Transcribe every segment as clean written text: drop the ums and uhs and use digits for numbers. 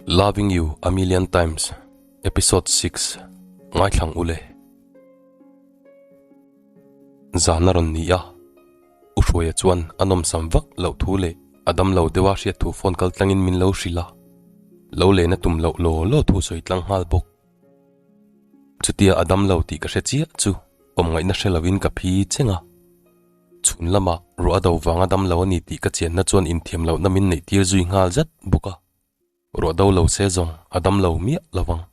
Loving You A Million Times Episode 6 Ngaithlang ule Zan a rawn ni a, U Hruaia chuan a nawmsam vak loh thu leh a damlo deuha hriat thu phone kal tlangin min lo hrilh a, lo len a tum loh law law thu sawi tlang nghal bawk. Chutia a damlo tih ka hre chiah chu awm ngaihna hre lovin ka phi cheng a. Chhun lamah ruah a do vanga damlo a ni tih ka chianna chuan inthiam lohna min neih tir zui nghal zat bawk a. Ruah do lo se zawng a damlo miah lo vang.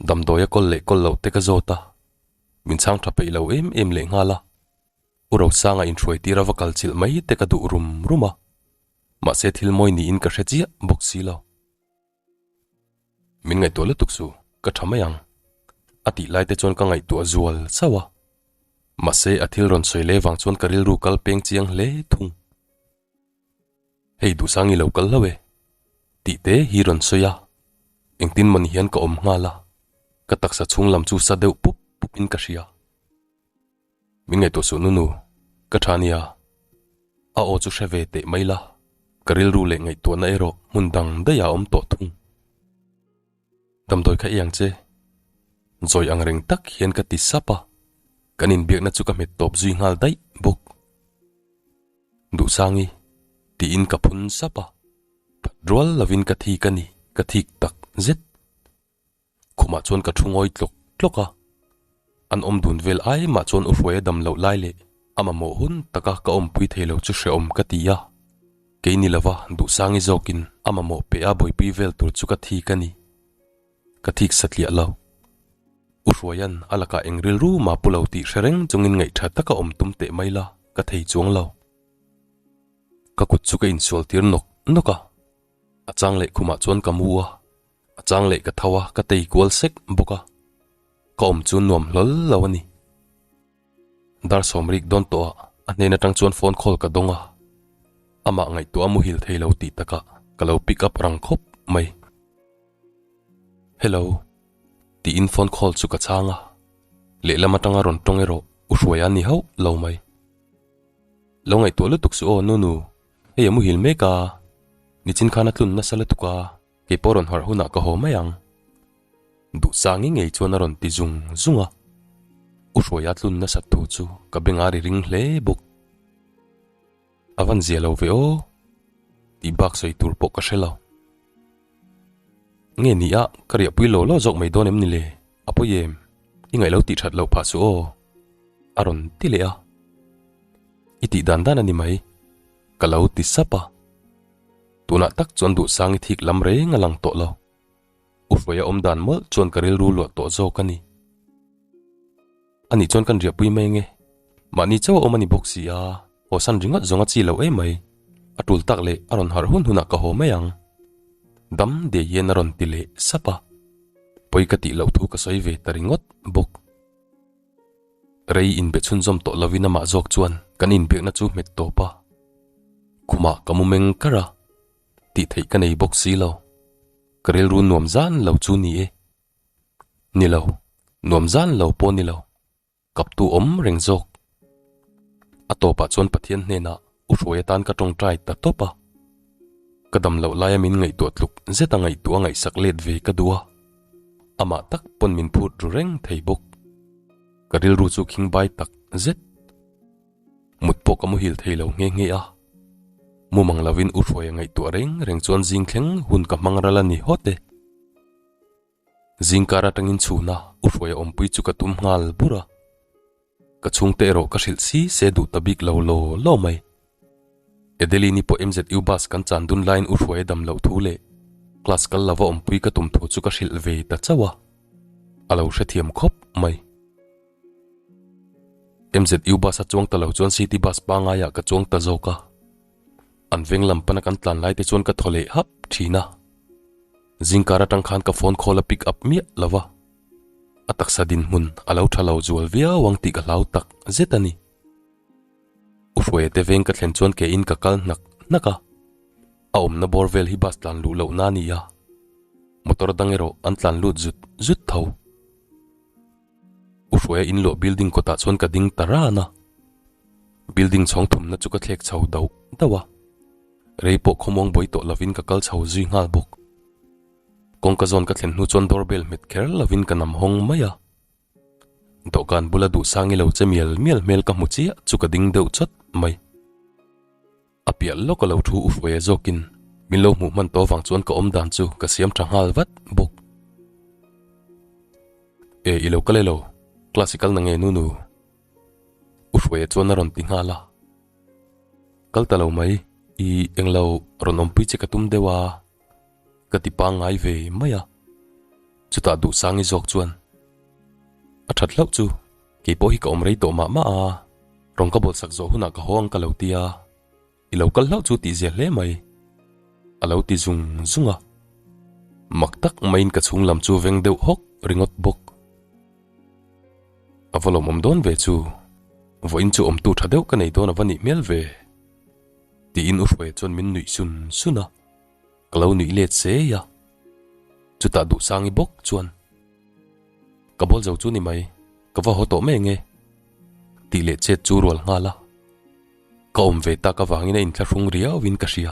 Damdawi a kawl leh kawl loh te ka zawt a, min chhang tha peih lo em em leh nghal a. U Rosanga inhruai tir a va kal chilh mai te ka duh rum rum a, mahse thil mawi niin ka hre chiah bawk si lo. Min ngaihtuah lutuk su, ka tha mai ang. A tih lai te chuan ka ngaihtuah zual chauh a. Mahse a thil rawn sawi leh vang chuan ka rilru kal peng chiang hle thung. Hei Duhsangi lo kal hlauh e. Tih te hi rawn sawi a, engtin mawni hian ka awm nghal a, ka taksa chhung lam chu sa deuh pup pup in ka hria. Min ngaihtuah suh nunu, ka tha nia. A aw chu hre ve teh mai la, ka rilru leh ngaihtuahna erawh hmun dang daih ah a awm tawh thung. Damdawi kha i ang che. Zawi ang reng tak hian ka ti sap a, kan inbiakna chu ka hmet tawp zui nghal daih bawk. Duhsangi, tiin ka phun sap a, phat rual lovin ka thik a ni, ka thik tak zet. Khumah chuan ka thu ngawi tlawk tlawk a, an awm dun vel ai mah chuan U Hruaia dam loh lai leh a mamawh hun taka ka awmpui thei lo chu hrehawm ka ti a, kei ni lova Duhsangi zawkin a mamawh pe a buaipui vel tur chu ka thik a ni. Ka thik satliah lo. U Hruaia'n a lakah eng rilru mah pu lo tih hre reng chungin ngaihṭha taka awm tum teh mai la ka thei chuang lo. Ka kut chu ka insual tir nawk nawk a, a chang leh khumah chuan ka mu a, A chang leh ka tho a, ka tei kual sek bawk a, ka awm chu nuam hlawl lo a ni. Dar sawm rik dawn tawh a, a hnen atang chuan phone call ka dawng a, amah ngaihtuah a muhil thei lo tih takah ka lo pick up rang khawp mai. Hello, tiin phone call chu ka chhang a, lehlam atanga rawn tawng erawh U Hruaia ni hauh lo mai. Lo ngaihtuah lutuk suh aw Nunu, hei a muhil mek a, nichin khan a tlun nasa lutuk a. Kei pawh rawn harh hunah ka haw mai ang. Duhsangi ngei chuan a rawn ti zung zung a. U Hruaia tlun nasat thu chu ka beng a ri ring hle bawk. A van zia lo ve aw tih bak sawi tur pawh ka hre lo. Nge ni a, ka riahpui lo lo zawk mai dawn em ni le? A pawi em? I ngaih lo tih that loh phah suh aw. A rawn ti leh a. I tih dan dan a ni mai. Ka lo ti sap a. Tunah tak chuan Duhsangi thik lam reng a lang tawh lo. U Hruaia awm dan mawlh chuan ka rilru luah tawh zawk a ni. Ani chuan kan riahpui mai nge. Mahni chauh a awm a ni bawk si a, hawsan ringawt zawng a chi lo em mai. A tul tak leh a rawn harh hun hunah ka haw mai ang. Dam de hian a rawn ti leh sap a. Pawi ka tih loh thu ka sawi ve ta ringawt bawk. Rei inbe chhunzawm tawh lovin amah zawk chuan kan inbiakna chu hmet tawp a, khumah ka mu meng kar a, tih theih ka nei bawk si lo. Ka rilru nuam zan lo chu ni e. Ni lo, nuam zan lo pawh ni lo, kaptu awm reng zawk. A tawpah chuan Pathian hnenah U Hruai atan ka tawngtai ta tawp a. Ka dam loh laia min ngaihtuah tluk zeta ngaihtuah a ngaihsak let ve ka duh a, amah tak pawn min phut ru reng thei bawk. Ka rilru chu khing bai tak zet. Mut pawh ka muhil thei lo nghe nghe a. Mumang lovin U Hruaia ngaihtuah reng reng chuan zing thleng hun ka hmang ral a ni hawt e. Zingkar atangin chhuna U Hruaia awmpui chu ka tum nghal bur a. Ka chhungte erawh ka hrilh si se duh ta bik lo law law mai. Adeline-i pawh MZU bus kan chan dun laiin U Hruaia dam loh thu leh class kal lova awmpui ka tum thu chu ka hrilh ve ta chauh a, a lo hrethiam khawp mai. MZU bus a chuang ta lo chuan city bus pangaiah ka chuang ta zawk a, an veng lam pana kan tlan lai te chuan ka thaw leh hap thin a. Zingkar atang khan ka phone call a pick up miah lo va, a taksa dinhmun a lo tha lo zual viau ang tih ka hlau tak zet a ni. U Hruaia te veng ka thlen chuan ke in ka kal hnak hnak a, a awmna bawr vel hi bus tlan luh lohna a ni a, motor dang erawh an tlan lut zut zut tho. U Hruaia in luah building kawtah chuan ka ding ta ran a, building chhawng thumna chu ka thlek chho dauh dauh a, rei pawh khawmuang buai tawh lovin ka kal chho zui nghal bawk. Kawngka zawn ka thlen hnu chuan door bell hmet kher lovin ka nam hawng mai a. Dawhkan bula duhsang i lo che mial mial hmel ka hmu chiah chu ka ding deuh chawt mai. A piah lawk a lo thu u hruaia zawkin min lo hmuh hman tawh avang chuan ka awm dan chu ka siam tha nghal vat bawk. E i lo kal e lo, class i kal na nge nu nu? U hruaia chuan a rawn ti nghal a. Kal ta lo mai, i englo rawn awmpui che ka tum deuh a. Ka ti pangngai ve mai a, chutah Duhsangi zawk chuan, A that hlauh chu, kei pawh hi ka awm rei tawh mah mah a, rawn ka bawlsak zawh hunah ka haw ang ka lo ti a, i lo kal hlauh chu tihzia hle mai, a lo ti zung zung a. Mak tak maiin ka chhung lam chu veng deuh hawk ringawt bawk. A va lawmawm dawn ve chu, vawiin chu awmtu tha deuh ka nei dawn a va nih hmel ve, tiin U Hruaia chuan min nuih sun sun a. Ka lo nuih let sei a, chutah Duhsangi bawk chuan, Ka bawl zo chu ni mai, ka va haw tawh mai ange, tih leh chet chu rual nghal a. Ka awm ve tak avangin a inthlahrung riauin ka hria.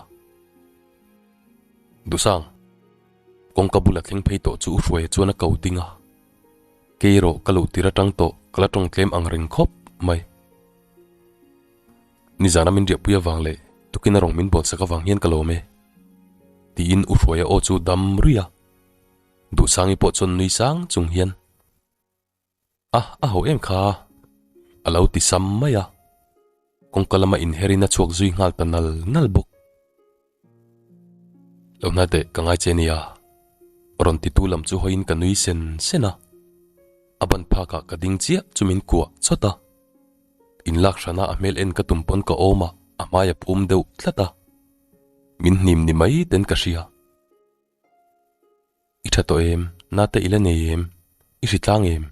Duhsang, kawngka bula thleng phei tawh chu U Hruaia chuan a ko ding a. Kei erawh ka luh tir atang tawh ka la tawng tlem ang reng khawp mai. Nizana min riahpui avang leh tukin a rawng min bawlsak avang hian ka lawm e, tiin U Hruaia aw chu dam ruih a. Duhsangi pawh chuan nui sang chung hian, A, a ho em kha, a lo ti sam mai a. Kawngka lama inherin a chhuak zui nghal ta nal nal bawk. Lo hna teh ka ngai che nia, rawn titu lam chu hawiin ka nui sen sen a. A ban phakah ka ding chiah chu min kuah chawt a. In lak hrana a hmel en ka tum pawn ka awm a, a hmai a phum deuh tlat a. Min hnim ni mai ten ka hria. I tha tawh em? Nate i la nei em? I hritlang em?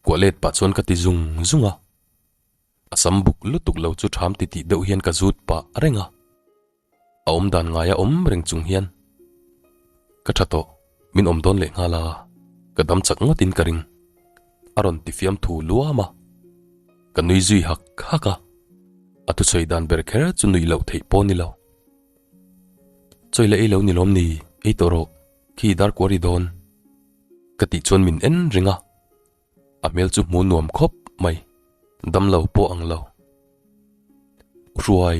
Kuah let pah chuan ka ti zung zung a. A sam buk lutuk lo chu tham titih deuh hian ka zut pah reng a. A awm dan ngaia awm reng chung hian ka tha tawh, min awm dawn leh nghal a, ka dam chak ngawtin ka ring. A rawn ti fiam thu luam a, ka nui zui hak hak a, a thusawi dan ber kher chu nuih loh theih pawh ni lo. Chawi la ei lo ni lawm ni, ei tawh rawh, khi dar kuar i dawn. Ka tih chuan min en reng a. A hmel chu hmu nuam khawp mai, damlo pawh ang lo. Hruai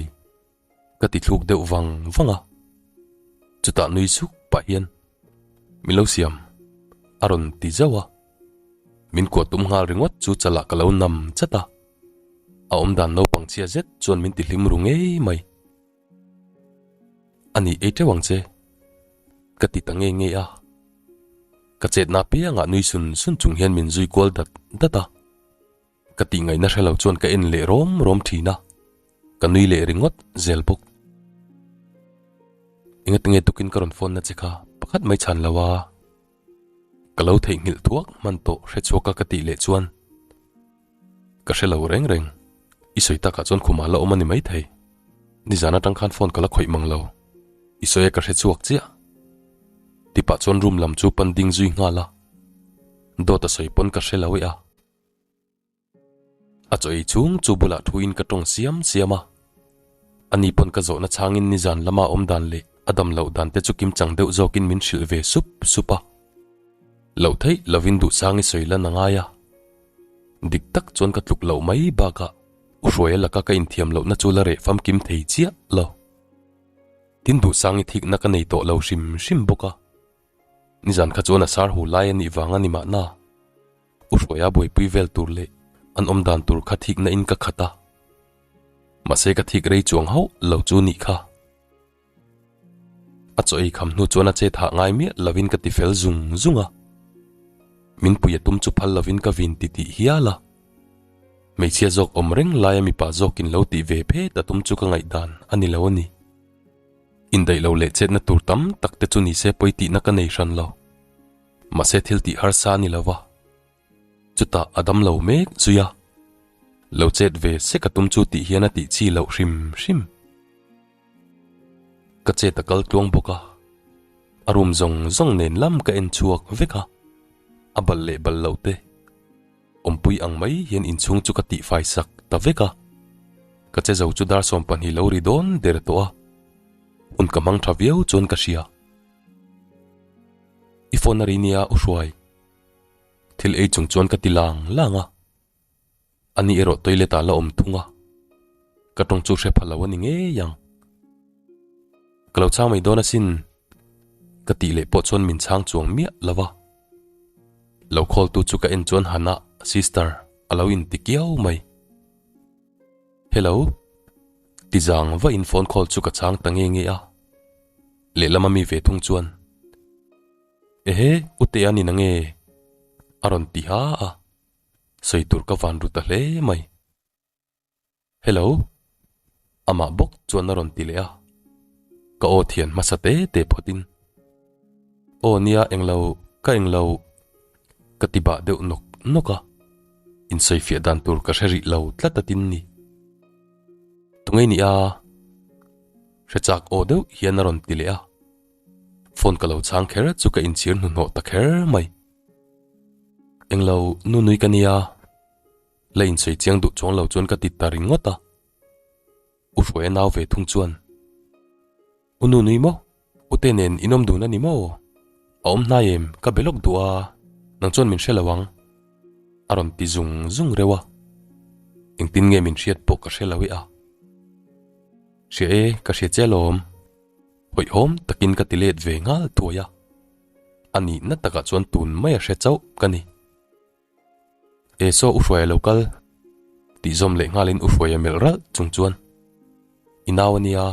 ka ti thluk deuh vang vang a, chutah nui suk pah hian min lo siam a rawn ti zauh a, min kuah tum nghal ringawt chu chalah ka lo nam chat a, a awmdan naupang chhia zet chuan min ti hlim ru ngei mai. A nih ei teuh ang che, ka ti ta ngei ngei a. Ka chetna apiangah nui sun sun chung hian min zui kual dat dat a. Ka tih ngaihna hre lo chuan ka en leh rawm rawm thin a, ka nui leh ringawt zel bawk. Engatinge tukin ka rawn phone na che kha pakhat mai chhan lo a, ka lo theihnghilh thuak hman tawh hre chhuak a ka tih leh chuan Ka hre lo reng reng. I sawi takah chuan khumah la awm a ni maithei. Nizan atang khan phone ka la khawih mang lo. I sawi a ka hre chhuak chiah. Tipah chuan room lam chu pan ding zui nghal a. Dawt a sawi pawn ka hre lo e a. A chaw ei chhung chu bulah thuin ka tawng siam siam a. Ani pawn ka zawhna chhangin nizan lama awm dan leh a dam loh dan te chu kimchang deuh zawkin min hrilh ve sup sup a. Loh theih lovin duhsang i sawi lan a ngai a. Dik tak chuan ka tluk loh mai bakah U Hruaia laka ka inthiam lohna chu la reh famkim thei chiah lo. Tin duhsang i thikna ka nei tawh lo hrim hrim bawk a. Nizan kha chuan a sar hu lai a nih vang a ni mahna. U Hruaia buaipui vel tur leh an awm dan tur kha thikna in ka khat a. Mahse ka thik rei chuang hauh lo chu nih kha. A chaw ei kham hnu chuan a chet hah ngai miah lovin ka ti fel zung zung a. Min pui a tum chu phal lovin ka vin ti tih hial a. Hmeichhia zawk awm reng laia mipa zawkin lo tih ve phet a tum chu ka ngaihdan a ni lo a ni. Indaih lo leh chetna tur tam tak te chu nise pawi tihna ka nei hran lo. Mahse thil tih harsa a ni lo va. Chutah a dam lo mek zui a. Lo chet ve sek a tum chu tih hian a tih chi loh hrim hrim. Ka chet a kal tluang bawk a, a room zawng zawng nen lam ka en chhuak vek a, a bal leh bal loh te awmpui ang mai hian inchhung chu ka tihfai sak ta vek a, ka che zo chu dar 12 lo ri dawn der tawh a, hun ka hmang tha viau chuan ka hria. I phone a ri nia u hruai. Thil ei chung chuan ka ti lang lang a. Ani erawh toilet ah la awm thung a. Ka tawng chu hre pha lo a ni ngei ang. Ka lo chhang mai dawn asin. Ka tih leh pawh chuan min chhang chuang miah lo va. Lo call tu chu ka en chuan Hannah sister a lo inti kiau mai. Hello. Ti zang va in phone call chu ka chhang ta nge nge a. Lehlam a mi ve thung chuan, Ehe, u Tea ni na nge? A rawn ti ha a. Sawi tur ka van ru ta hle mai. Hello. Amah bawk chuan a rawn ti leh a. Ka aw thian hmasa te te phawtin. Aw nia englo, ka englo. Ka ti bah deuh nawk nawk a. Insawifiah dan tur ka hre rih lo tlat a tin ni. Tunge ni a? Hre chak aw deuh hian a rawn ti leh a. Phone ka lo chhang kher chu ka inchhir hnuhnawh ta kher mai. Englo nu nui ka nia. La insawi chiang duh chuang lo chuan ka ti ta ringawt a. U Hruaia nau ve thung chuan, U nu nui maw? U te nen in awm dun a ni maw? A awm hnai em? Ka be lawk duh a, nang chuan min hre lo ang. A rawn ti zung zung reuh a. Engtin nge min hriat pawh ka hre lo e a. Hria e, ka hria che alawm. Hawihhawm takin ka ti let ve nghal thuai a. A nihna takah chuan tun mai a hre chauh ka ni. E saw u hruaia lo kal tih zawm leh nghalin u hruaia melh ralh chung chuan i nau a nia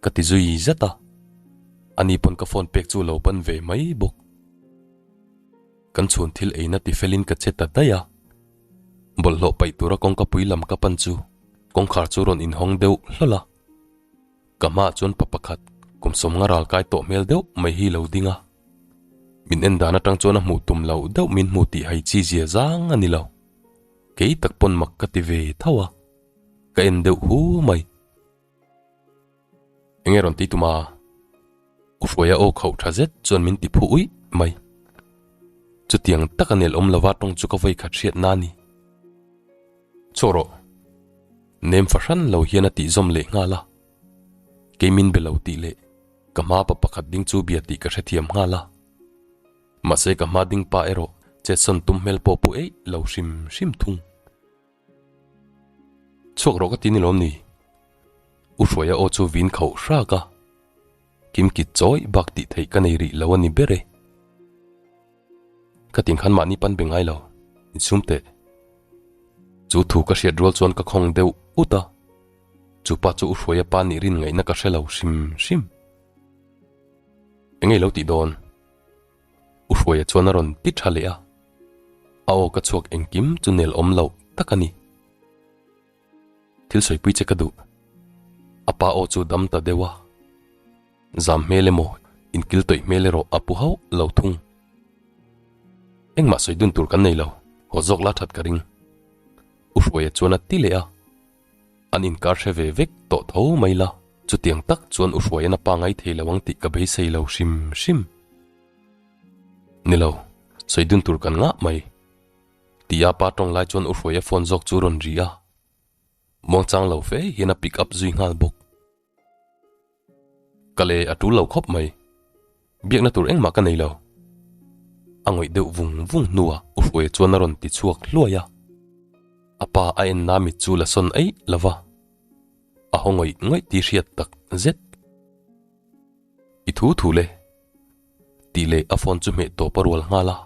ka ti zui zat a, ani pawn ka phone pek chu lo ban ve mai bawk. Kan chhun thil eina ti felin ka che ta daih a, bawlhhlawh paih tura kawngka pui lam ka pan chu kawngkhar chu rawn inhawng deuh hlawl a. Ka hmaah chuan pa pakhat kum sawmnga ral kai tawh hmel deuh mai hi lo ding a. Min en dan atang chuan a hmuh tum loh deuh min hmu tih hai chi zia zang a ni lo. Kei tak pawn mak ka ti ve tho a. Ka en deuh hu mai. Enge rawn ti tum a? U Hruaia aw khauh tha zet chuan min ti phu uih mai. Chutiang taka nel awm lova tawng chu ka vawi khat hriat na a ni. Chawh rawh. Nem fahran lo hian a tih zawm leh nghal a. Kei min be lo tih leh ka hma pa pakhat ding chu bia tih ka hrethiam nghal a. Mahse ka hma ding pa erawh chetsawn tum hmel pawh pu eih lo hrim hrim thung. Chhuak rawh ka ti ni lawm ni? U Hruaia aw chu vin khauh hrak a. Kimki chawi bak tih theih ka nei rih lo a ni ber e. Ka tin khan mahni pan be ngai lo, insum teh. Chu thu ka hriat rual chuan ka khawng deuh ut a, chu pa chu u Hruaia pa nih rin ngaihna ka hre lo hrim hrim. Eng nge lo tih dawn? U Hruaia chuan a rawn ti tha leh a, a aw ka chhuak engkim chu nel awm loh tak a ni. Thil sawipui che ka duh. A pa aw chu dam ta deuh a. Zam hmel emaw, inkil tawih hmel erawh a pu hauh lo thung. Engmah sawi dun tur kan nei lo, haw zawk la that ka ring. U Hruaia chuan a ti leh a. An inkar hre ve vek tawh tho mai la, chutiang tak chuan U Hruaia'n a pa ngai thei lo ang tih ka beisei lo hrim hrim. Ni lo, sawi dun tur kan ngah mai. Tia pa tawng lai chuan U Hruaia phone zawk chu rawn ri a. Muangchang lo fe hian a pick up zui nghal bawk. Ka le a tul lo khawp mai. Biakna tur engmah ka nei lo. A ngawih deuh vung vung hnuah U Hruaia chuan a rawn ti chhuak hluai a. A pa a enna mit chu la sawn eih lo va. A haw ngawih ngawih tih hriat tak zet. I thu thu le. Tih leh a phone chu hmeh tawp a rual nghal a.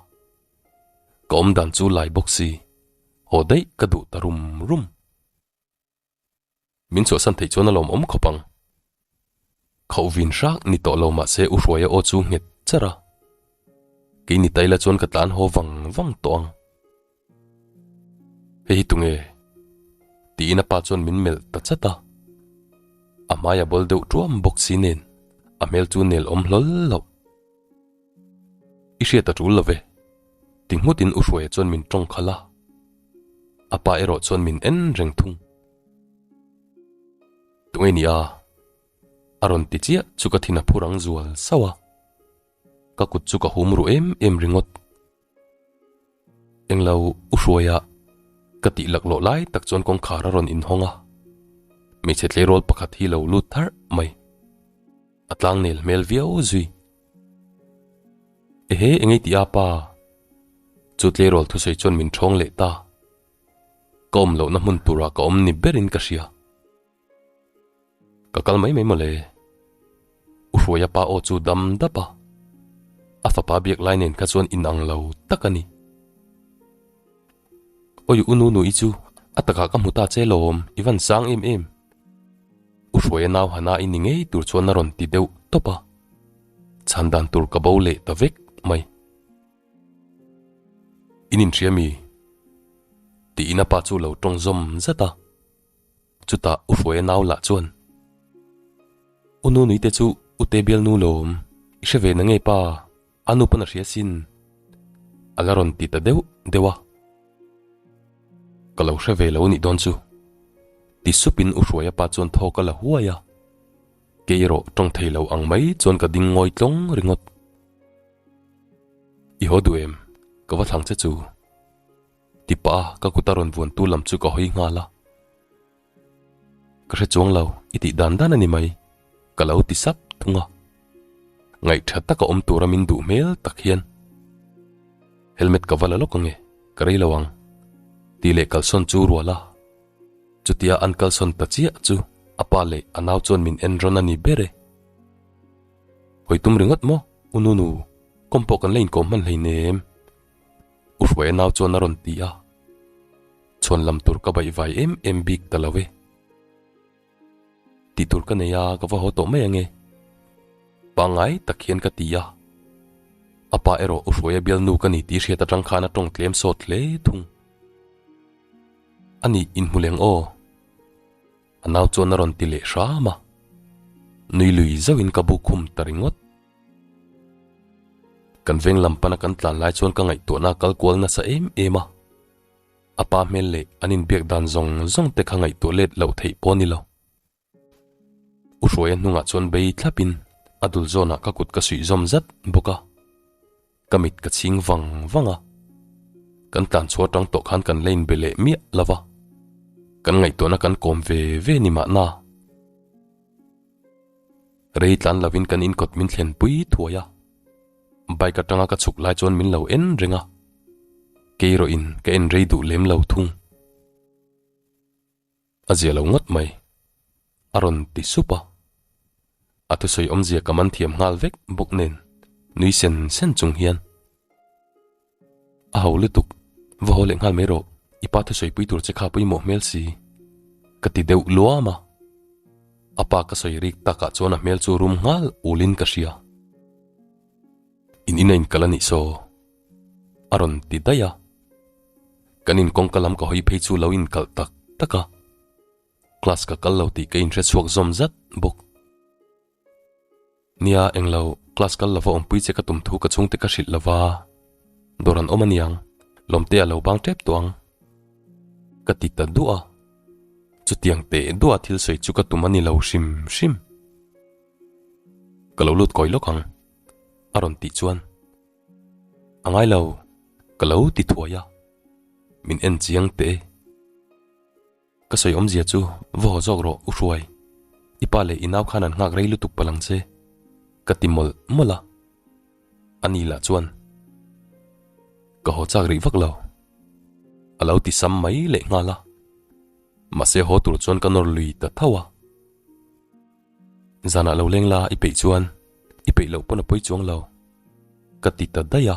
Ka awm dan chu lai bawk si. Haw daih ka duh ta rum rum. Min chhuahsan theih chuan a lawmawm khawp ang. Khauh vin hrak ni tawh lo mahse U Hruaia aw chu nghet char a. Kei ni taila chuan ka tlan haw vang vang tawh ang. Hei hi tunge? Tiin a pa chuan min melh ta chat a. A hmai a bawl deuh tuam bawk si nen a hmel chu nel awm hlawl loh. I hriat a tul lo ve. Ti nghutin U Hruaia chuan min tawng khalh a. A pa erawh chuan min en reng thung. Tunge ni a? A rawn ti chiah chu ka thin a phur ang zual sauh a. Ka kut chu ka hum ruh em em ringawt. Englo U Hruaia ka tih laklawh lai tak chuan kawngkhar a rawn inhawng a. Hmeichhe tleirawl pakhat hi lo lut tharh mai. A tlangnel hmel viau zui. Ehe, engei tih a pa? Chu tleirawl thusawi chuan min ṭhawng leh ta. Ka awm lohna hmun turah ka awm ni berin ka hria. Ka kal mai mai mawle. U Hruaia pa aw chu dam dap a. A fapa biak lai nen kha chuan inang lo tak a ni. Awi u nu nu i chu a takah ka hmu ta che lawm, i van sang em em. U Hruaia nau Hana i ni ngei tur chuan a rawn ti deuh tawp a. Chhan dan tur ka bo leh ta vek mai. In inhria mi? Tiin a pa chu lo tawng zawm zat a. Chutah U Hruaia nau lah chuan, U nu nui te chu U Te bialnu lawm, i hre ve na nge pa, a nu pawn a hria sin. A la rawn ti ta deuh deuh a. Ka lo hre ve lo nih dawn chu. Ti supin U Hruaia pa chuan thawk a la huai a. Kei erawh tawng thei lo ang mai chuan ka ding ngawi tlawng ringawt. I haw duh em? Ka va thlang che chu. Ti pah a ka kut a rawn vuan tu lam chu ka hawi nghal a. Ka hre chuang lo, i tih dan dan a ni mai, ka lo ti sap thung a. Ngaihtha taka awm tura min duh hmel tak hian helmet ka va la lawk ange, ka rei lo ang, tih leh kalsawn chu rual a. Chutia an kalsawn ta chiah chu a pa leh a nau chuan min en rawn a ni ber e. Hawi tum ringawt maw, u Nunu, kawm pawh kan la inkawm hman hleinem. U Hruaia nau chuan a rawn ti a, chhuan lam tur ka baih vai em em bik ta lo e. Tih tur ka nei a, ka va haw tawh mai ange. Pangngai tak hian ka ti a. A pa erawh U Hruaia bialnu ka ni tih hriat atang khan a tawng tlem sawt hle thung. A nih inhmu leng aw. A nau chuan a rawn ti leh hram a. Nui lui zauhin ka bu khum ta ringawt. Kan veng lam pana kan tlan lai chuan ka ngaihtuahna a kal kual nasa em em a. A pa hmel leh an inbiak dan zawng zawng te kha ngaihtuah let loh theih pawh a ni lo. U Hruaia hnungah chuan bei thlapin a dul zawnah ka kut ka suih zawm zat bawk a. Ka mit ka chhing vang vang a. Kan tlan chhuah atang tawh khan kan la inbe leh miah lo va. Kan ngaihtuahna kan kawm ve ve ni mahna. Rei tlan lovin kan inkawt min thlen pui thuai a. Bike atanga ka chhuk lai chuan min lo en reng a. Kei erawhin ka en rei duh lem lo thung. A zia lo ngawt mai. A rawn ti sup a. A thusawi awmzia ka man thiam nghal vek bawk nen nui sen sen chung hian. A ho lutuk, va haw leh nghal mai rawh, i pa thusawi pui tur che kha pawimawh hmel si. Ka ti deuh luam a. A pa ka sawi rik takah chuan a hmel chu rum nghal ulin ka hria. In in a inkal a nih saw. A rawn ti daih a. Kan in kawngka lam ka hawi phei chu lo inkalh tak tak a. Class ka kal lo tih ka inhre chhuak zawm zat bawk. Nia, englo, class kal lova awmpui che ka tum thu ka chhungte ka hrilh lova, dawr an awm aniang, lawmte a lo bang tep tawh ang. Ka ti ta duah a, chutiang teh duah thil sawi chu ka tum a ni lo hrim hrim. Ka lo lut kawi lawk ang, a rawn tih chuan. A ngai lo, ka lo ti thuai a, min en chiang teh e. Ka sawi awmzia chu va haw zawk rawh U Hruai, i pa leh i nau khan an nghak rei lutuk palh ang che, ka ti mawlh mawlh a. A ni lah chuan ka haw chak rih vak lo, a lo ti sam mai leh nghal a. Mahse haw tur chuan ka nawr lui ta tho a. Zanah lo leng la i peih chuan i peih loh pawn a pawi chuang lo, ka ti ta daih a.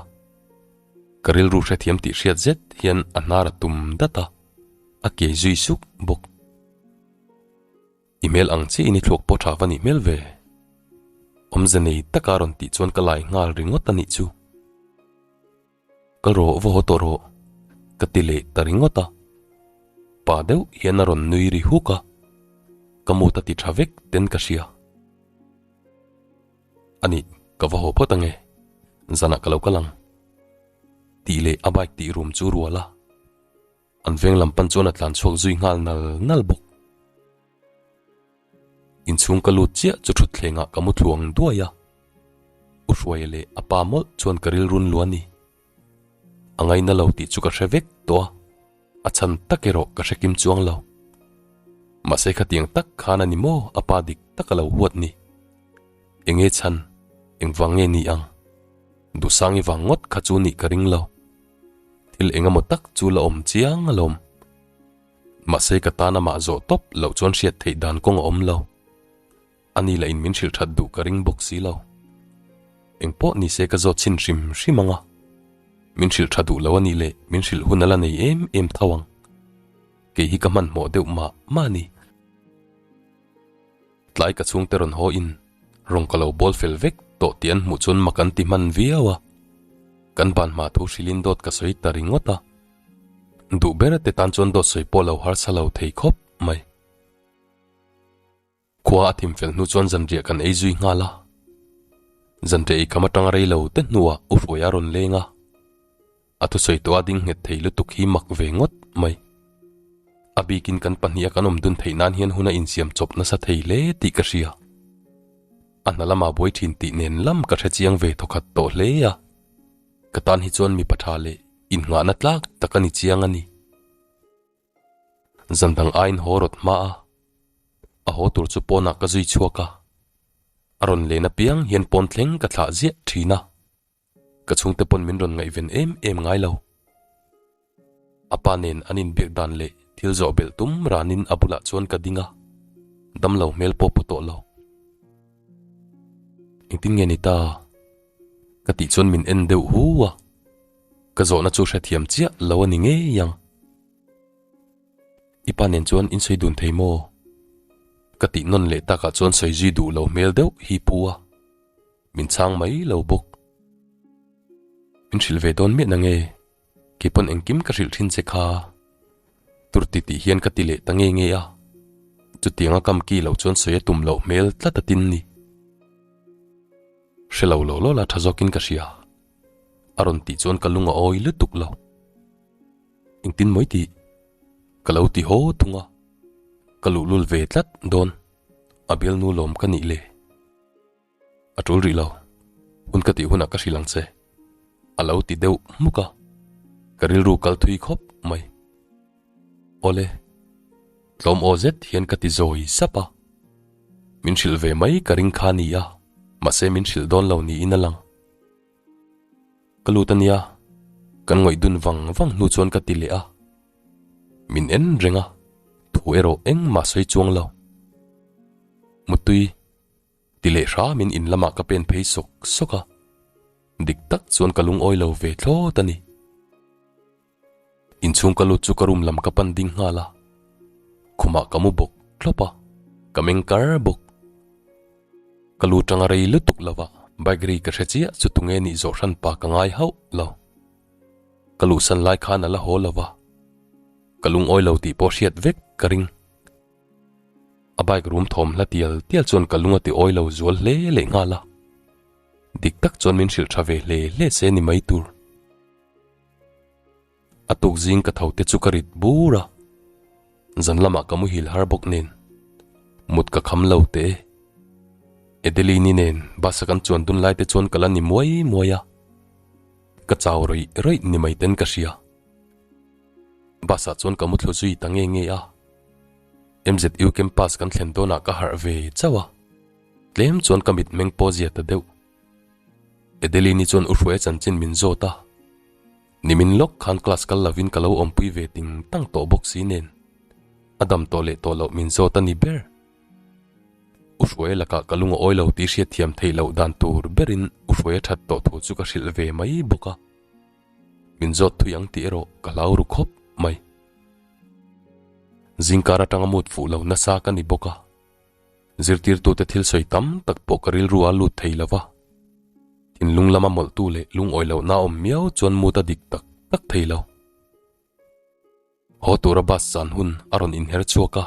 Ka rilru hrethiam tih hriat zet hian a hnar a tum dat a. A kei zui suk bawk. I hmel ang chiah in i thluak pawh tha va nih hmel ve. Awmze nei taka rawn tih chuan ka lai nghal ringawt a nih chu. Kal rawh va haw tawh rawh ka ti leh ta ringawt a. Pa deuh hian a rawn nui ri huk a. Ka mut a ti tha vek ten ka hria. A nih ka va haw phawt ange. Zanah ka lo kal ang. Tih leh a bike tih rum chu rual a. An veng lam pan chuan a tlan chhuak zui nghal nal nal bawk. Inchhung ka lut chiah chu thutthlengah ka mu thluang duai a. U Hruaia leh a pa mawlh chuan ka rilrun luah a ni. A ngaina lo tih chu ka hre vek tawh a, a chhan tak erawh ka hre kim chuang lo. Mahse khatiang tak khan a ni maw a pa dik tak a lo huat ni. Enge chhan, engvang nge ni ang? Duhsangi vang ngawt kha chu nih ka ring lo. Thil eng emaw tak chu la awm chiang alawm. Mahse ka tan amah zawh tawp loh chuan hriat theih dan kawng a awm lo. A ni lah in min hrilh that duh ka ring bawk si lo. Eng pawh ni se ka zawt chhin hrim hrim ang a. Min hrilh tha duh lo a nih leh min hrilh hun a la nei em em tho ang. Kei hi ka hmanhmawh deuh mah mah a ni. Tlai ka chhungte rawn haw in rawn ka lo bawl fel vek tawh tih an hmuh chuan mak an ti hman viau a. Kan ban hma thu hrilhin dawt ka sawi ta ringawt a. Duh ber te tan chuan dawt sawi pawh lo harsa lo thei khawp mai. Khua a thim fel hnu chuan zanriah kan ei zui nghal a. Zanriah ei kham atanga rei lo te hnuah U Hruaia rawn leng a. A thusawi tawh a ding nghet thei lutuk hi mak ve ngawt mai. A bikin kan pahniha kan awm dun theih nan hian hun a insiam chawp nasa thei hle tih ka hria. A hna lama buai thin tih nen lam ka hre chiang ve thawkhat tawh hle a. Ka tan hi chuan mipa tha leh innghahna tlak tak a ni chiang a ni. Zan dang aiin haw rawt hma a, a haw tur chu pawnah ka zui chhuak a. A rawn len apiang hian pawn thleng ka thlah ziah thin a. Ka chhungte pawn min rawn ngaihven em em ngai lo. A pa nen an inbiak dan leh thil zawh belh tum ranin a bulah chuan ka ding a, damlo hmel pawh pu tawh lo. Engtin nge ni ta? Ka tih chuan min en deuh hu a, ka zawhna chu hrethiam chiah lo a ni ngei ang. I pa nen chuan in sawi dun thei maw? Ka tih nawn leh takah chuan sawi zui duh lo hmel deuh hi pu a. Min chhang mai lo bawk. Min hrilh ve dawn miah nange, kei pawn engkim ka hrilh thin che kha. Tur ti tih hian ka ti leh ta nge nge a, chutianga kam ki loh chuan sawi a tum loh hmel tlat a tin ni. Hre lo lo lo la tha zawkin ka hria. A rawn tih chuan ka lung a awi lutuk lo. Engtin mawi tih? Ka lo ti haw thung a, ka luhlul ve tlat dawn, a bialnu lawm ka nih le. A tul rih lo, hun ka tih hunah ka hrilh ang che, a lo ti deuh hmuk a, ka rilru kal thui khawp mai. Awle, tlawm aw zet hian ka ti zawi sap a, min hrilh ve mai ka ring kha ni a, mahse min hrilh dawn lo niin a lang. Ka lut a nia, kan ngawih dun vang vang hnu chuan ka ti leh a, min en reng a, thu erawh engmah sawi chuang lo. Mutui. Ti leh hramin in lamah ka pen phei sawk sawk a, dik tak chuan ka lungawi lo ve thlawt a ni. Inchhung ka lut chu ka room lam ka pan ding nghal a, khumah ka mu bawk thlawp a, ka meng kar bawk. Ka lu tanga rei lutuk lo va, bike ri ka hre chiah chu tunge nih zawh hran pa ka ngai hauh lo. Ka luhsan lai khan a la haw lo va, ka lungawi lo tih pawh hriat vek ka ring. A bike rum thawm hla tial tial chuan ka lung a ti awi lo zual hle leh nghal a. Dik tak chuan min hrilh tha ve hle hle se ni mai tur. A tuk zing ka tho te chu ka rit bur a. Zan lamah ka muhil har bawk nen. Mut ka kham lo teh e. Adeline-i nen bus a kan chuan dun lai te chuan ka la ni muai muai a. Ka chau rawih rawih ni mai ten ka hria. Bus ah chuan ka muthlu zui ta nge nge a. MZU campus kan thlen dawnah ka harh ve chauh a, tlem chuan ka mitmeng pawh zia ta deuh. Adeline-i chuan U Hruaia chanchin min zawt a, nimin lawk khan class kal lovin ka lo awmpui ve ting tang tawh bawk si nen, a dam tawh leh tawh loh min zawt a ni ber. U Hruaia lakah ka lung a awi lo tih hriatthiam theih loh dan tur berin U Hruaia that tawh thu chu ka hrilh ve mai bawk a, min zawt thui ang tih erawh ka hlau ru khawp mai. Zingkar atanga mut fuh lo nasa ka ni bawk a, zirtirtute thil sawi tam tak pawh ka rilru a lut thei lo va, thinlung lama mawlhtu leh lungawi lohna awm miau chuan mut a dik tak tak thei lo. Haw tura bus zan hun a rawn inher chhuak a,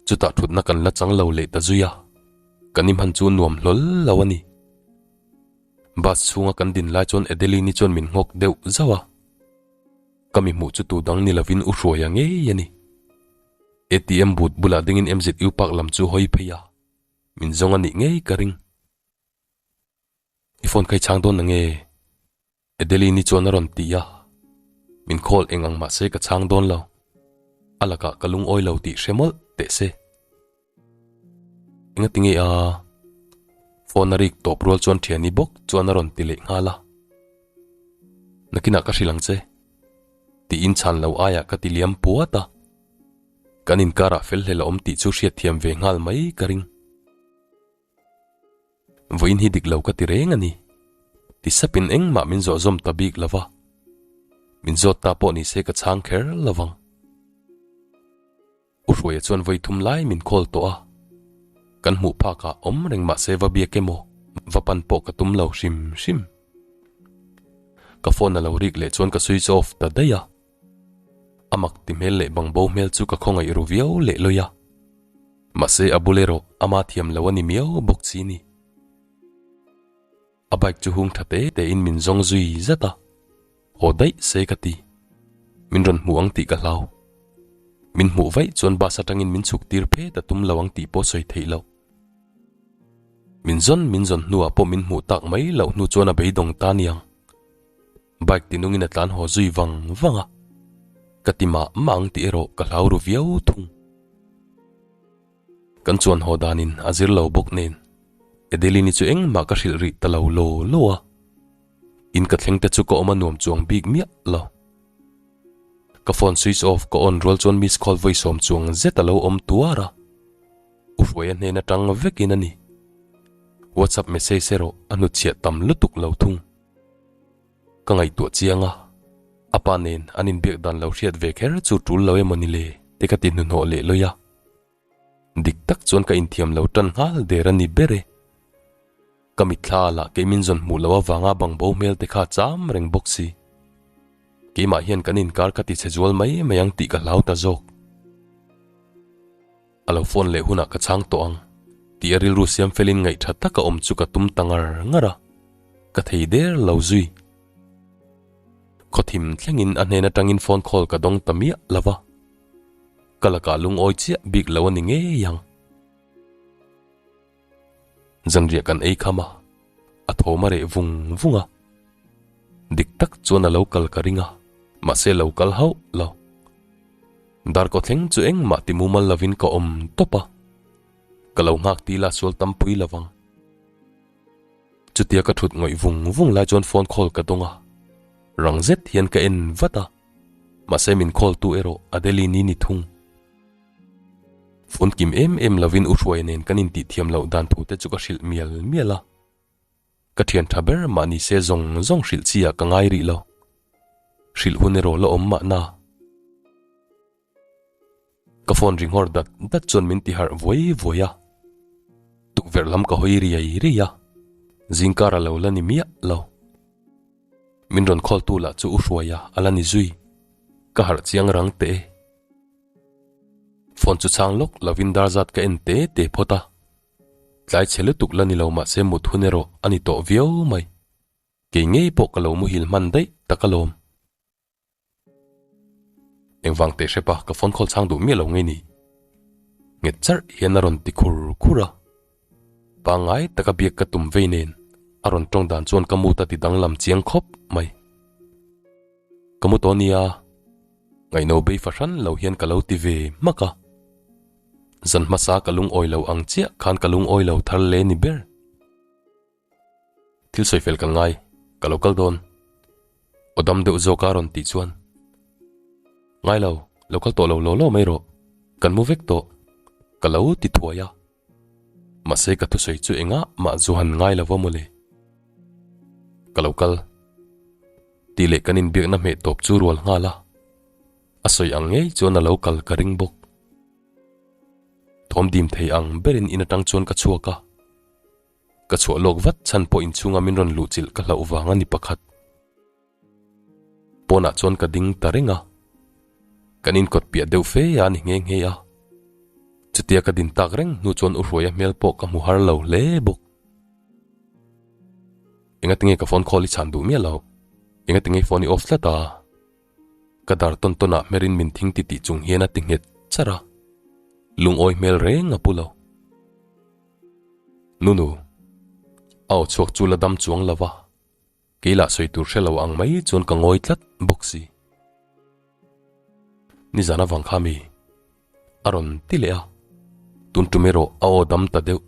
chutah thutna kan la chang lo leh ta zui a, kan i hman chu nuam hlawl lo a ni. Bus chhunga kan din lai chuan Adeline-i chuan min nghawk deuh zauh a. Ka mi hmuh chu tu dang ni lovin U Hruaia ngei a ni. ATM booth bulah dingin MZU Park lam chu hawi phei a, min zawng a nih ngei ka ring. I phone kha i chhang dawn na nge? Adeline-i chuan a rawn ti a, min call eng ang mahse ka chhang dawn lo. A lakah ka lungawi lo tih hre mawlh teh se. Enga ti nge a? Phone a rik tawp rual chuan thiani bawk chuan a rawn ti leh nghal a. Nakinah ka hrilh ang che. Tiin chhan lo aiah ka ti liam puat a. Kan inkarah fel hlel a awm tih chu hriatthiam ve nghal mai ka ring. Vawiin hi dik lo ka ti reng a ni. Ti sapin engmah min zawh zawm ta bik lo va. Min zawt ta pawh ni se ka chhang kher lo vang. U Hruaia chuan vawi thum lai min call tawh a. Kan hmuh phakah awm reng mah se va biak emaw va pan pawh ka tum lo hrim hrim. Ka phone a lo rik leh chuan ka switch off ta daih a. A mak ti hmel leh bangbo hmel chu ka khawngaih ru viau leh lawi a. Mahse a bul erawh ama thiam lo a ni miau bawk chi ni. A bike chu hung tha te te in min zawng zui zat a, haw daih se ka ti. Min rawn hmu ang tih ka hlau. Min hmuh vaih chuan bus atangin min chhuk tir phet a tum lo ang tih pawh sawi theih loh. Min zawn min zawn hnuah pawh min hmuh tak mai loh hnu chuan a beidawng ta niang. Bike tinungin a tlan haw zui vang vang a, ka ti mah mah ang tih erawh ka hlau ru viau thung. Kan chuan haw danin a zir lo bawk nen Adeline-i chu engmah ka hrilh rih ta lo law law a, in ka thleng te chu ka awm a nuam chuang bik miah lo. Ka phone switch off ka on rual chuan miss call vawi sawm chuang zet a lo awm tuar a, U Hruaia hnen atang vekin a ni. WhatsApp message erawh a hnutchhiah tam lutuk lo thung. Ka ngaihtuah chiang a, a pa nen an inbiak dan lo hriat ve kher chu tul lo emaw ni le te ka ti hnuhnawh leh lawi a. Dik tak chuan ka inthiam lo tan nghal der a ni ber e. Ka mitthla lah kei min zawn hmuh loh avanga bangbo hmel te kha cham reng bawk si. Keimah hian kan inkar ka ti chhe zual mai mai ang tih ka hlau ta zawk. A lo phone leh hunah ka chhang tawh ang tih a rilru siam felin ngaihtha taka awm chu ka tum ta ngar ngar a, ka thei der lo zui. Khawthim thlengin a hnen atangin phone call ka dawng ta miah lo va, ka lakah lungawi chiah bik lo a ni ngei ang. Zanriah kan ei kham a, a thawm a reh vung vung a. Dik tak chuan a lo kal ka ring a, mahse lo kal hauh lo. Darkaw thleng chu engmah ti mumal lovin ka awm tawp a, ka lo nghak ti la sual tam pui lovang. Chutia ka thut ngawih vung vung lai chuan phone call ka dawng a, rang zet hian ka en vat a, mahse min call tu erawh Adeline-i ni thung. Phone kim em em lovin U Hruaia nen kan intih thiam loh dan thu te chu ka hrilh mial mial a. Ka thian tha ber mah ni se zawng zawng hrilh chi ah ka ngai rih lo. Hrilh hun erawh la awm mahna. Ka phone ri nghawr dat dat chuan min ti harh vuai vuai a. Tukverh lam ka hawi riai riai a, zingkar a lo la ni miah lo. Min rawn call tu lah chu U Hruaia a la ni zui. Ka harh chiang rang teh e. Phone chu chhang lawk lovin dar zat ka en te te phawt a, tlai chhe lutuk la ni lo mahse mut hun erawh a ni tawh viau mai. Kei ngei pawh ka lo muhil hman daih tak alawm. Engvang teh hrepa ka phone call chhang duh miah lo ngei ni. Nghet charh hian a rawn ti khur khur a. Pangngai taka biak ka tum vei nen a rawn tawng dan chuan ka mut a ti danglam chiang khawp mai. Ka mu tawh nia, ngaihno bei fahran lo hian ka lo ti ve hmak a. Zan hmasa ka lungawi lo ang chiah khan ka lungawi lo thar le ni ber. Thil sawi fel kan ngai, ka lo kal dawn. Aw dam deuh zawk a rawn tih chuan. Ngai lo, lo kal tawh lo law law mai rawh, kan mu vek tawh, ka lo ti thuai a. Mahse ka thusawi chu engah mah zu han ngai lo va mawle. Ka lo kal. Tih leh kan inbiakna hmeh tawp chu rual nghal a. A sawi ang ngei chuan a lo kal ka ring bawk. Thawm dim thei ang berin in atang chuan ka chhuak a. Ka chhuah lawk vat chhan pawh inchhunga min rawn luhchilh ka hlauh vang a ni pakhat. Pawnah chuan ka ding ta reng a, kan inkawt piah deuh fe a ni nghe nghe a. Chutia ka din tak reng hnu chuan U Hruaia hmel pawh ka hmu har lo hle bawk. Engatinge ka phone call i chhan duh miah loh? Engatinge phone i off tlat a? Ka dar tawn tawnah hmerin min thing ti tih chung hian a ti nghet char a, lungawi hmel reng a pu lo. Nunu, a aw chhuak chu la dam chuang lo va. Kei lah sawi tur hre lo ang mai chuan ka ngawi tlat bawk si. Nizan avang kha mi a rawn ti leh a, tun tum erawh a aw dam ta deuh.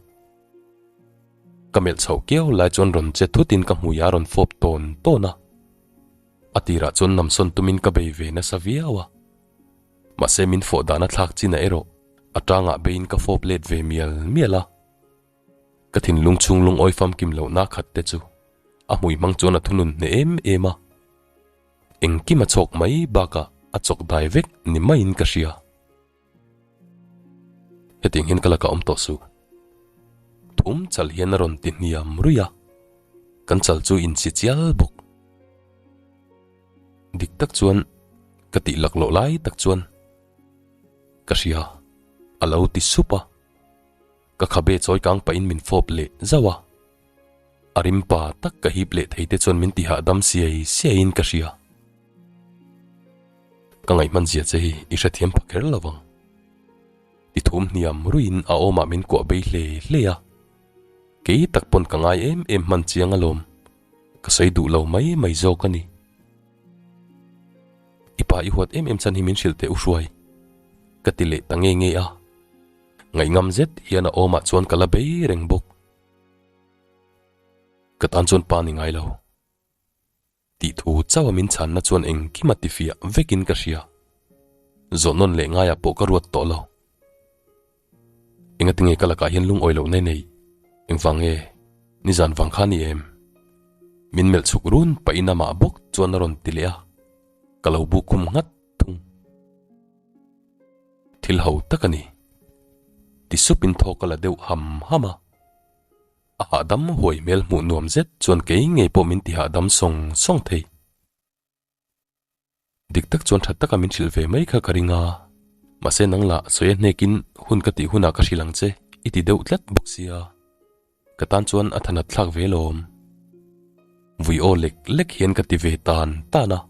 Ka melh chhoh kiau lai chuan rawn che thutin ka hmui a rawn fawp tawn tawn a. A tirah chuan namsawn tumin ka bei ve nasa viau a. Mahse min fawh dan a thlak chinah erawh a tangah beiin ka fawp let ve mial mial a. Ka thinlung chhung lungawi famkim lohna khat te chu a hmui hmang chuan a thunun hneh em em a. Engkim a chhawk mai bakah a chawk dai vek ni maiin ka hria. Hetiang hian ka lakah awm tawh suh. Thum chal hian a rawn ti hniam ruih a, kan chal chu insi chial bawk. Dik tak chuan ka tih laklawh lai tak chuan ka hria a lo ti sup a, ka khabe chawi kang pahin min fawp leh zauh a, a rim pa tak ka hip leh thei te chuan min ti hahdam siai siaiin ka hria. Ka ngaihman zia che hi i hrethiam pha kher lo vang. Ti thum hniam ruiin a awmah min kuah bei hle hle a, kei tak pawn ka ngai em em hman chiang alawm, ka sawi duh lo mai mai zawk a ni. I pa i huat em em chhan hi min hrilh teh u hruai, ka ti leh ta nge nge a, ngaihngam zet hian a awmah chuan ka la bei reng bawk. Ka tan chuan pa ni ngai lo. Tih thu chauha min chhanna chuan engkim a tifiah vekin ka hria. Zawhnawn leh ngaiah pawh ka ruat tawh lo. Engati nge ka lakah hian lungawi loh nei nei? Engvang nge? Nizan vang kha ni em? Min melh chhuk run pahin amah bawk chuan a rawn ti leh a, ka lo buk khum nghat thung. Thil ho tak a ni. Ti supin thaw ka la deuh ham ham a. A hahdam huai hmel hmuh nuam zet chuan kei ngei pawh min ti hahdam sawng sawng thei. Dik tak chuan tha taka min hrilh ve mai kha ka ring a, mahse nang lah sawi a hnekin hun ka tih hunah ka hrilh ang che i ti deuh tlat bawk sia, ka tan chuan a thanat thlak ve lawm. Vui aw lek lek hian ka ti ve tan tan a,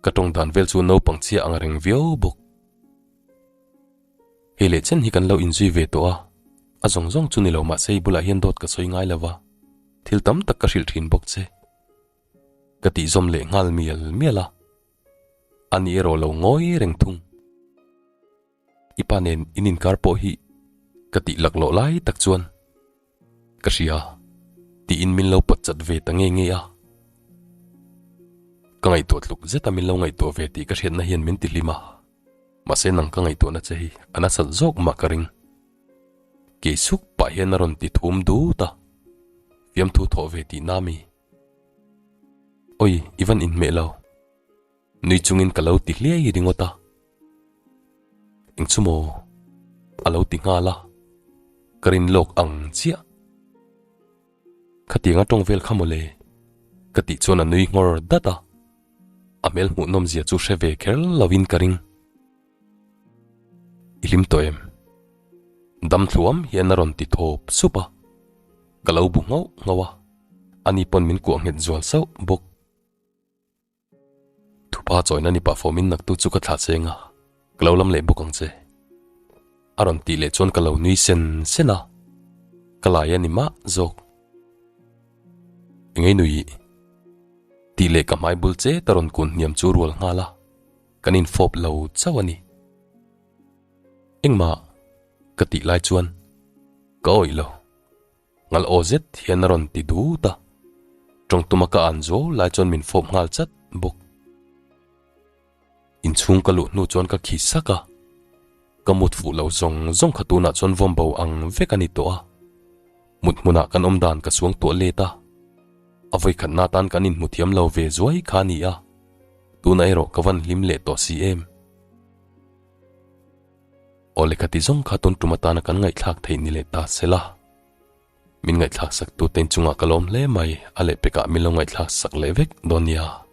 ka tawng dan vel chu naupang chhia ang reng viau bawk. Hei leh chen hi kan lo inzui ve tawh a, a zawng zawng chu ni lo mahse i bulah hian dawt ka sawi ngai lo va, thil tam tak ka hrilh thin bawk che. Ka tihzawm leh nghal mial mial a, ani erawh lo ngawi reng thung. I pa nen in inkar pawh hi ka tih laklawh lai tak chuan ka hria tiin min lo pawt chat ve ta nge nge a. Ka ngaihtuah tluk zeta min lo ngaihtuah ve tih ka hriatna hian min ti hlim a. Mahse nang ka ngaihtuahna che hi a nasat zawk mah ka ring. Kei suk pah hian a rawn ti thum dut a, fiamthu thawh ve tih na mi. Oi, i van inhmeh lo. Nui chungin ka lo ti hliai ringawt a. Eng chu maw? A lo ti nghal a, ka rin lawk ang chiah. Khatiang a tawng vel kha mawle, ka tih chuan a nui nghawr dat a. A hmel hmuhnawm zia chu hre ve kher lovin ka ring. I hlim tawh em? Dam thluam hian a rawn ti thawp sup a, ka lo bu nghauh nghauh a, ani pawn min kuah nghet zual sauh bawk. Thupa chawina ni pah fawmin naktu chu ka thlah cheng a, ka lo lam leh bawk ang che. A rawn tih leh chuan ka lo nui sen sen a, ka lai a ni mah zawk. Engei nui tih leh ka hmai bul chet a rawn kun hniam chu rual nghal a, kan infawp lo chauh a ni. Engmah ka tih lai chuan ka awih lo. Ngal aw zet hian a rawn ti dut a, tawng tuma ka an zo lai chuan min fawp nghal chat bawk. Inchhung ka luh hnu chuan ka khi sak a, ka mut fuh lo zawng zawng kha tunah chuan vawm bo ang vek a ni tawh a, mut hmunah kan awm dan ka suang tuah let a, a vawikhatna atan kan inhmu thiam lo ve zuai kha a ni a, tunah erawh ka van hlim leh tawh si em. Aw lehkha ti zawng kha tun tum atana kan ngaihthlak theih ni leh ta se la. Min ngaihthlak sak tu te inchungah ka lawm hle mai, a lehpekah min lo ngaihthlak sak leh vek dawn nia.